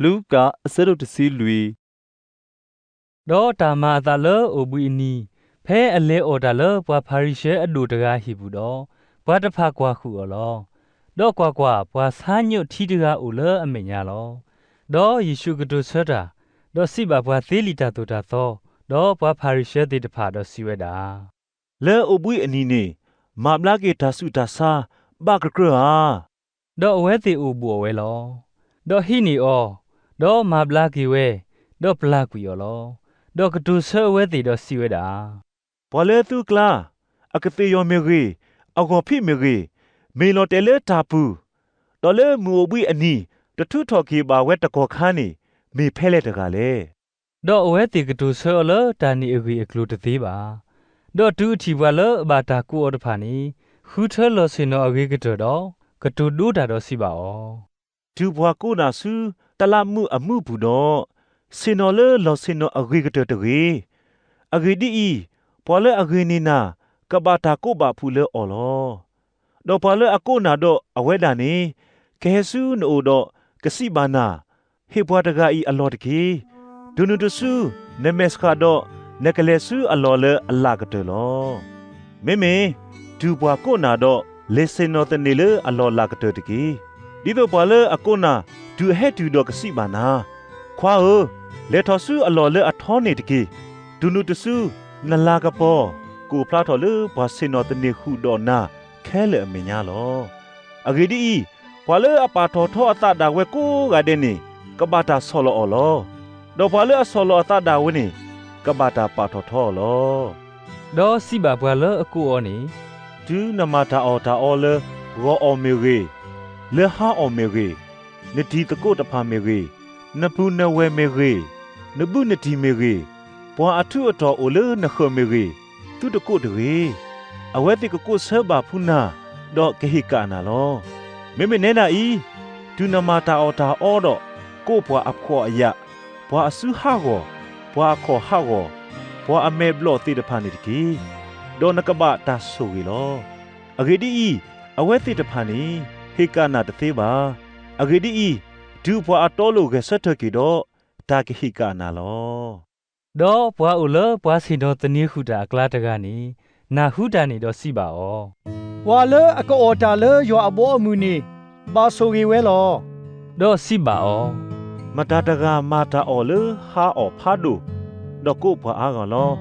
လူၤကၣ် အဆၢဒိၣ်တဆံလွံၢ်. ဒီးတၢ်မၤအသးလၢအိၣ်ဘှံးအနံၤ, ဖဲအလဲၤအီၣ်တၢ်လၢပှၤဖၤရံၤၡဲအဒိၣ်တဂၤဟံၣ်ပူၤဒီး, ပှၤတဖၣ်ကွၢ်ဃုာ်အီၤလီၤ. ဒီးကွၢ်ကွၢ်, ပှၤဆါညိၣ်ထံတဂၤအိၣ်လၢအမဲာ်ညါလီၤ. ဒီးယ့ၣ်ၡူးကတိၤဆၢတၢ်, ဒီးစံးဘၣ်ပှၤသ့လံာ်တၢ်သိၣ်တၢ်သီ, ဒီးပှၤဖၤရံၤၡဲသ့ၣ်တဖၣ်ဒီးစံးဝဲဒၣ်, လၢအိၣ်ဘှံးအနံၤန့ၣ်, မၤဘျါက့ၤတၢ်ဆူးတၢ်ဆါဘၣ်ကကြၢၢ်ဧါ. ဒီးအဝဲသ့ၣ်အိၣ်ဘူးအီၤဝဲလီၤ. ဒီးဟံးန့ၢ်အီၤ, ဒီးမၤဘျါက့ၤဝဲ, ဒီးပျၢ်ကွံာ်အီၤလီၤ. ဒီးကတိၤဆၢအဝဲသ့ၣ်ဒီးစံးဝဲဒၣ်, ပှၤလၢသုကျါ, အကသ့ၣ်ယီၤမ့ၢ်ဂ့ၤ, အဂီၤဖံးမ့ၢ်ဂ့ၤ, မ့ၢ်လီၤတဲာ်လၢတၢ်ပူၤ, ဒီးလၢမုၢ်အိၣ်ဘှံးအနံၤတထူးထီၣ်က့ၤဘၣ်ဝဲတကီၢ်ခါန့ၣ်, မ့ၢ်ဖဲလဲၣ်တဂၤလဲၣ်. ဒီးအဝဲသ့ၣ်ကတိၤဆၢအီၤလၢတၢ်န့ၣ်အဂ့ၢ်အကျိၤတသ့ဘၣ်. ဒီးတုၤအထံၣ်ပှၤလၢအဘၣ်တၢ်ကိးအီၤတဖၣ်န့ၣ်, ဃုထၢလီၤဆ့ၣ်နီၤအဂ့ၤကတၢၢ်ဒီး, ကတိၤဒိတၢ်ဒီးစံးဘၣ်အီၤ, တုၤပှၤကိးနၤဆူတလးမူးအမူးပူၤဒီး, ဆ့ၣ်နီၤလၢလီၤဆ့ၣ်နီၤအဂ့ၤကတၢၢ်တဂ့ၤ. အဂ့ၢ်ဒ်အံၤ, ပှၤလၢအဂ့ၤန့ၢ်နၤ, ကဘၣ်တၢ်ကိးဘၣ်ဖုးလၢအီၤလီၤ. ဒီးပှၤလၢအကိးနၤဒီးအဝဲဒၣ်န့ၣ်, ကဟဲဆူနအိၣ်ဒီးကစံးဘၣ်နၤ, ဟ့ၣ်ပှၤတဂၤအံၤအလီၢ်တက့ၢ်. တုၤနုၤတစုနမဲာ်ဆှးဒီး, နကလဲၤဆူအလီၢ်လၢအလၢ်ကတၢၢ်လီၤ. မ့မ့ၢ်တုၤပှၤကိးနၤဒီး, လဲၤဆ့ၣ်နီၤသန့ၤလၢအလီၢ်လၢ်ကတၢၢ်တက့ၢ်. ဒ်သိးပှၤလၢအကိးနၤတုၤအဟဲတုၤဒီးကစံးဘၣ်နၤ, ခွါဧၢ, လဲၤထီၣ်ဆူအလီၢ်လၢအထီန့ၣ်တက့ၢ်. တုၤနုၤတစုနလၤကပီၤကိးဖျါထီၣ်လၢ ပှၤဆ့ၣ်နီၤသန့ၤဃုာ်ဒီးနၤခဲလၢာ်အမဲာ်ညါလီၤ. အဂ့ၢ်ဒ်အံၤ, ပှၤလၢအပာ်ထီၣ်ထီအသးဒၣ်ဝဲကိးဂၤဒဲးန့ၣ်, ကဘၣ်တၢ်ဆီၣ်လီၤအီၤလီၤ. ဒီးပှၤလၢအဆီၣ်လီၤအသးဒၣ်ဝဲန့ၣ်, ကဘၣ်တၢ်ပာ်ထီၣ်ထီအီၤလီၤ. ဒီးစံးဘၣ်ပှၤလၢအကိးအီၤန့ၣ်, တုၤနမၤတၢ်အီၣ်တၢ်အီလၢဂီၤအီၣ်မ့ၢ်ဂ့ၤ, လၢဟါအီၣ်မ့ၢ်ဂ့ၤ, နတံၤသကိးတဖၣ်မ့ၢ်ဂ့ၤ, နပုၢ်နဝဲၢ်မ့ၢ်ဂ့ၤ, နဘူးနတံၢ်မ့ၢ်ဂ့ၤ, ပှၤအထူးအတီၤအိၣ်လၢနဃၢၤမ့ၢ်ဂ့ၤ, သုတကိးတဂ့ၤ. အဝဲသ့ၣ်ကကိးဆၢဘၣ်ဖုးနၤ, ဒီးကဟ့ၣ်ကၣ်နၤလီၤ. မ့မ့ၢ်နဲဒၣ်အံၤ, တုၤနမၤတၢ်အီၣ်တၢ်အီဒီး, ကိးပှၤအဖှီၣ်အယာ်, ပှၤအစုဟးဂီၤ, ပှၤအခီၣ်ဟးဂီၤ, ပှၤအမဲာ်ဘျီၣ်သ့ၣ်တဖၣ်န့ၣ်တက့ၢ်. ဒီးနကဘၣ်တၢ်ဆိၣ်ဂ့ၤလီၤ. အဂ့ၢ်ဒ်အံၤ, အဝဲသ့ၣ်တဖၣ်န့ၣ်, ဟ့ၣ်ကၣ်နၤတသ့ဘၣ်. အဂ့ၢ်ဒ်အံၤ, တုၤပှၤအတီအလိၤဂဲၤဆၢထၢၣ်က့ၤဒီး, တၢ်ကဟ့ၣ်ကၣ်နၤလီၤ. ဒီးပှၤအိၣ်လၢပှၤဆ့ၣ်နီၤသန့ၤဃုာ်တၢ်အကျါတဂၤန့ၣ်, နၢ်ဟူတၢ်န့ၣ်ဒီးစံးဘၣ်အီၤ, ပှၤလၢအကအီၣ်တၢ်လၢယွၤအဘီအမုၢ်န့ၣ်, ဘၣ်ဆိၣ်ဂ့ၤဝဲလီၤ. ဒီးစံးဘၣ်အီၤ, မတၤတဂၤမၤတၢ်အီၣ်လၢဟါအီၣ်ဖးဒိၣ်, ဒီးကိးပှၤအါဂၤလီၤ.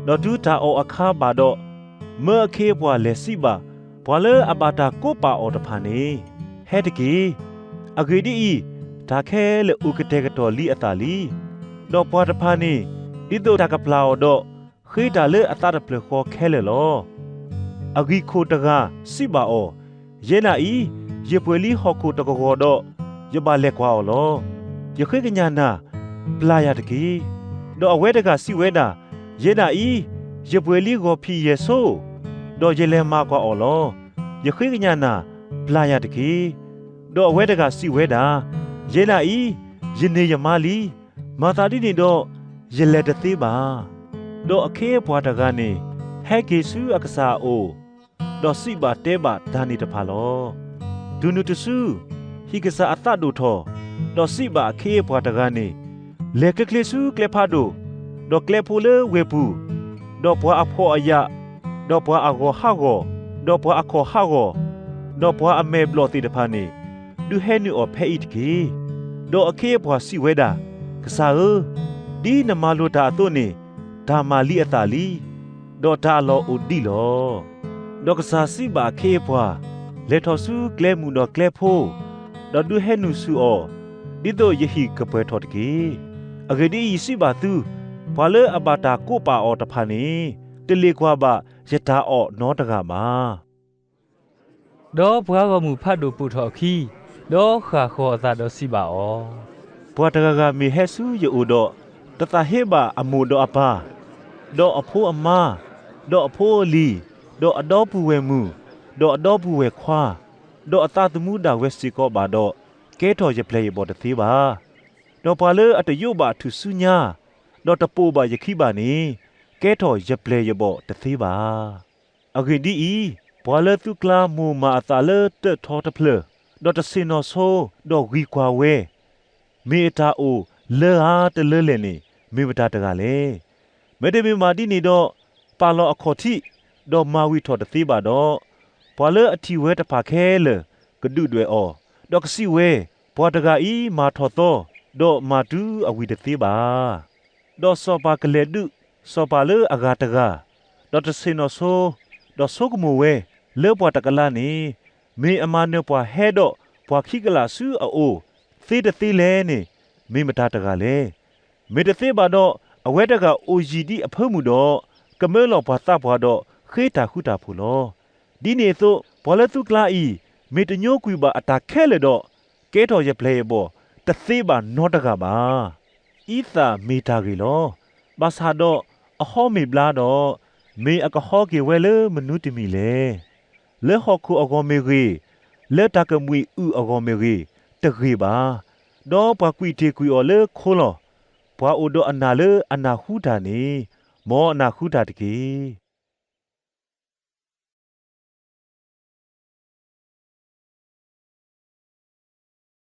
ဒီးတုၤတၢ်အီၣ်အခါဘၣ်ဒီး, မၢအခ့အပှၤလဲၤစံးဘၣ်ပှၤလၢအဘၣ်တၢ်ကိးပာ်အီၤတဖၣ်န့ၣ်, ဟဲတက့ၢ်. အဂ့ၢ်ဒ်အံၤ, တၢ်ခဲလၢာ်အိၣ်ကတဲာ်ကတီၤလံအသးလံ. ဒီးပှၤတဖၣ်န့ၣ်, ဒ်သိးတၢ်ကပျၢ်အီၤဒီး, ဃ့တၢ်လၢအသးတဖျၢၣ်ဃီခဲလၢာ်လီၤ. အဂံၢ်ခိၣ်တဂၤစံးဘၣ်အီၤ, ယဲဒၣ်အံၤ, ယပှဲၤလံဟီၣ်ခိၣ်တကဝီၤဒီး, ယဘၣ်လဲၤကွၢ်အီၤလီၤ. ယဃ့ကညးနၤ, ပျၢ်ယၤတက့ၢ်. ဒီးအဝဲတဂၤစံးဝဲဒၣ်, ယဲဒၣ်အံၤ, ယပှဲၤလံဂီၤဖံးယဲၢ်ဆိ, ဒီးယလဲၤမၤကွၢ်အီၤလီၤ. ယဃ့ကညးနၤ, ပျၢ်ယၤတက့ၢ်. ဒီးအဝဲတဂၤစံးဝဲဒၣ်, ယဲဒၣ်အံၤ, ယန့ၢ်ယမါလံ. မၤသးဒ်န့ၣ်ဒီး, ယလဲၤတသ့ဘၣ်. ဒီးအခ့အပှၤတဂၤန့ၣ်, ဟဲက့ၤဆူအကစၢ်အအိၣ်, ဒီးစံးဘၣ်တဲဘၣ်တၢ်န့ၣ်တဖၣ်လီၤ. တုၤနုၤတစု, ဟံၣ်ကစၢ်အသးဒိၣ်ထီၣ်, ဒီးစံးဘၣ်အခ့အပှၤတဂၤန့ၣ်, လဲၤချ့ချ့ဆူကျဲဖးဒိၣ်, ဒီးကျဲဖိလၢဝဲၢ်ပူၤ, ဒီးပှၤအဖှီၣ်အယာ်, ဒီးပှၤအဂီၤဟးဂီၤ, ဒီးပှၤအခီၣ်ဟးဂီၤ, ဒီးပှၤအမဲာ်ဘျီၣ်သ့ၣ်တဖၣ်န့ၣ်, ဒုးဟဲနုာ်အီၤဖဲအံၤတက့ၢ်. ဒီးအခ့အပှၤစံးဝဲဒၣ်, ကစၢ်ဧၢ, ဒ်နမၤလိာ်တၢ်အသိးန့ၣ်, တၢ်မၤလံအသးလံ, ဒီးတၢ်အလီၢ်အိၣ်ဒံးလီၤ. ဒီးကစၢ်စံးဘၣ်အခ့အပှၤ, လဲၤထီၣ်ဆူကျဲမုၢ်ဒီးကျဲဖိ, ဒီးဒုးဟဲနုာ်ဆူၣ်အီၤ, ဒ်သိးယဟံၣ်ကပှဲၤထီၣ်တက့ၢ်. အဂ့ၢ်ဒ်အံၤ, စံးဘၣ်သု, ပှၤလၢအဘၣ်တၢ်ကိးပာ်အီၤတဖၣ်န့ၣ်, တလ့ၣ်ကွၢ်ဘၣ်ယတၢ်အီၣ်နီတဂၤဘၣ်. ဒီးပှၤဂီၢ်မုၢ်ဖးဒိၣ်ပိာ်ထီၣ်အခံ, ဒီးဃၣ်ဃီၤအသးဒီးစံးဘၣ်အီၤ, ပှၤတဂၤဂၤမ့ၢ်ဟဲဆူယအိၣ်ဒီး, တသးဟ့ဘၣ်အမိၢ်ဒီးအပၢ်, ဒီးအဖိအမါ, ဒီးအဖိအလံၤ, ဒီးအဒီပုၢ်ဝဲၢ်မုၣ်, ဒီးအဒီပုၢ်ဝဲၢ်ခွါ, ဒီးအသးသမူဒၣ်ဝဲစ့ၢ်ကီးဘၣ်ဒီး, ကဲထီၣ်ယပျဲၢ်ယဘီၣ်တသ့ဘၣ်. ဒီးပှၤလၢအတယိးဘၣ်ထူၣ်စုညါ, ဒီးတပိာ်ဘၣ်ယခံဘၣ်န့ၣ်, ကဲထီၣ်ယပျဲၢ်ယဘီၣ်တသ့ဘၣ်. အဂ့ၢ်ဒ်အံၤ, ပှၤလၢသုကျါမိၢ်မၤအသးလၢတၢၣ်ထီတဖျၢၣ်, ဒီးတဆ့ၣ်နီၤဆိ, ဒီးဂံၢ်ကွၢ်ဝဲ, မ့ၢ်အတၢ်အိၣ်လၢဧါတလၢလဲၣ်န့ၣ် မ့ၢ်မတၤတဂၤလဲၣ်. မ့တမ့ၢ်ဘၣ်ဒ်န့ၣ်ဒီး, ပာ်လီၤအခီၣ်ထံး, ဒီးမၤဝံၤထီၣ်တသ့ဘၣ်ဒီး, ပှၤလၢအထံၣ်ဝဲတဖၣ်ခဲလၢာ် ကဒုၣ်ဒွဲၣ်အီၤ, ဒီးကစံးဝဲ, ပှၤတဂၤအံၤမၤထီၣ်သီ, ဒီးမၤတုၤအဝံၤတသ့ဘၣ်. ဒီးစီၤပၤကလဲၤဒုး စီၤပၤလၢအဂၤတဂၤ, ဒီးတဆ့ၣ်နီၤဆိ, ဒီးဆိကမိၣ်ဝဲ, လၢပှၤတကလးန့ၣ်, မ့ၢ်အမၤနၢၤပှၤဟဲဒီးပှၤခံကလးဆူအအိၣ် သ့တသ့လဲၣ်န့ၣ်, မ့ၢ်မတၤတဂၤလဲၣ်. မ့ၢ်တသ့ဘၣ်ဒီး, အဝဲတဂၤအိၣ်ယံၤဒ်အဖၢမုၢ်ဒီး, ကမၢလီၤပှၤသးပှၢ်ဒီးဃ့တၢ်ဃုတၢ်ဖိးလီၤ. ဒ်န့ၣ်အသိး, ပှၤလၢသုကျါအံၤ, မ့ၢ်တညိကွံာ်ဘၣ်အတၢ်ခဲလၢာ်ဒီး, ကဲထီၣ်ယပျဲၢ်ယဘီၣ်တသ့ဘၣ်နီတဂၤဘၣ်. အံသၣ်မ့ၢ်တၢ်ဂ့ၢ်လီၤ. ဘၣ်ဆၣ်ဒီးအဟီမ့ၢ်ဘျါဒီး, မ့ၢ်အကဟီက့ၤဝဲလၢမနုၤတမံၤလဲၣ်. လၢဟီၣ်ခိၣ်အဂီၢ်မ့ၢ်ဂ့ၤ, လၢတၢ်ကမှံၤအုၣ်အဂီၢ်မ့ၢ်ဂ့ၤ, တဂ့ၤဘၣ်. ဒီးပှၤကွံာ်တ့ၢ်ကွံာ်အီၤလၢခိလီၤ. ပှၤအိၣ်ဒီးအနၢ်လၢအနၢ်ဟူတၢ်န့ၣ်, မ်အနၢ်ဟူတၢ်တက့ၢ်.